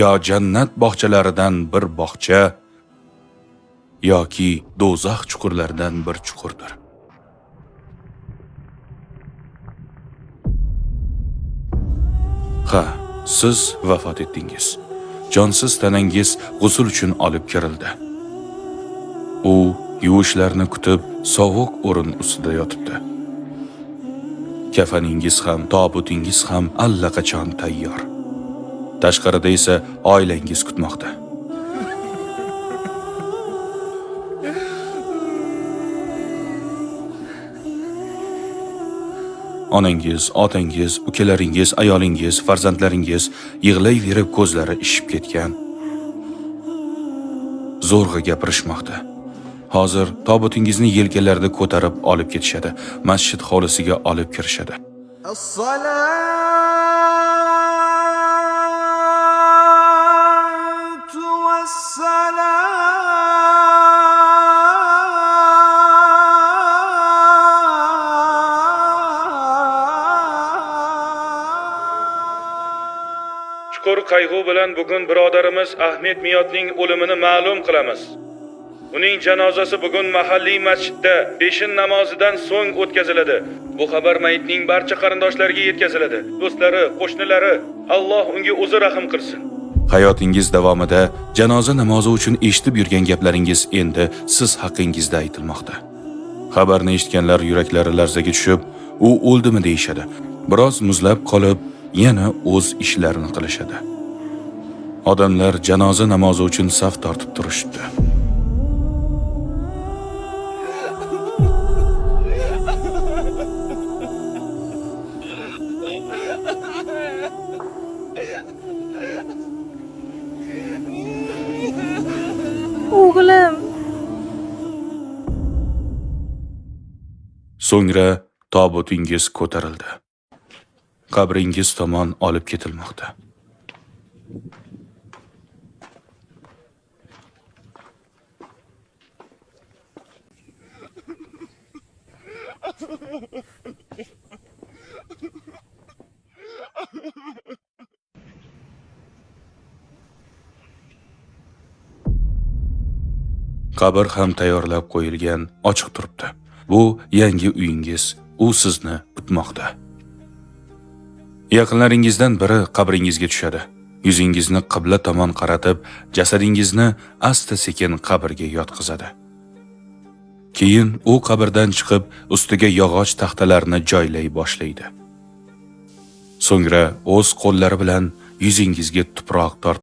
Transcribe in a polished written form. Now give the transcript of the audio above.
Yo jannat bog'chalaridan bir bog'cha yoki do'zax chuqurlaridan bir chuqurdir. Ha, siz vafot etdingiz. Jonsiz tanangiz g'usul uchun olib kirildi. U yuvishlarni kutib, sovuq o'rin ustida yotibdi. Kafaningiz ham, tobutingiz ham allaqachon tayyor. Tashqarida esa oilangiz kutmoqda. Onangiz, otangiz, ukalaringiz, ayolingiz, farzandlaringiz yig'layverib ko'zlari ishib ketgan. Zo'rg'a gapirishmoqda. Hozir tobutingizni yelkalarida ko'tarib olib ketishadi, masjid hovlisiga olib kirishadi. الصلاة والسلام Chuqur qayg'u bilan bugun birodarimiz Ahmed Miyotning o'limini ma'lum qilamiz. Uning janozasi bugun mahalliy masjidda peshin namozidan so'ng o'tkaziladi. Bu xabar mayitning barcha qarindoshlariga yetkaziladi. Do'stlari, qo'shnilari, Alloh unga o'zi rahm qilsin. Hayotingiz davomida janoza namozi uchun eshitib yurgan gaplaringiz endi siz haqingizda aytilmoqda. Xabarni eshitganlar yuraklari larzaga tushib, u o'ldimi deyishadi. Biroz muzlab qolib, yana o'z ishlarini qilishadi. Odamlar janoza namozi uchun saf tortib turishdi. O'g'lim. So'ngra tobutingiz ko'tarildi. Qabringiz tomon olib ketilmoqda. Qabr ham tayyorlab qo'yilgan, ochiq turibdi. Bu yangi uyingiz, u sizni kutmoqda. Yaqinlaringizdan biri qabringizga tushadi. Yuzingizni qibla tomon qaratib, jasadingizni asta-sekin qabrga yotqizadi. Keyin u qabrdan chiqib, ustiga yog'och taxtalarni joylay boshlaydi. So'ngra o'z qo'llari bilan yuzingizga tuproq tortib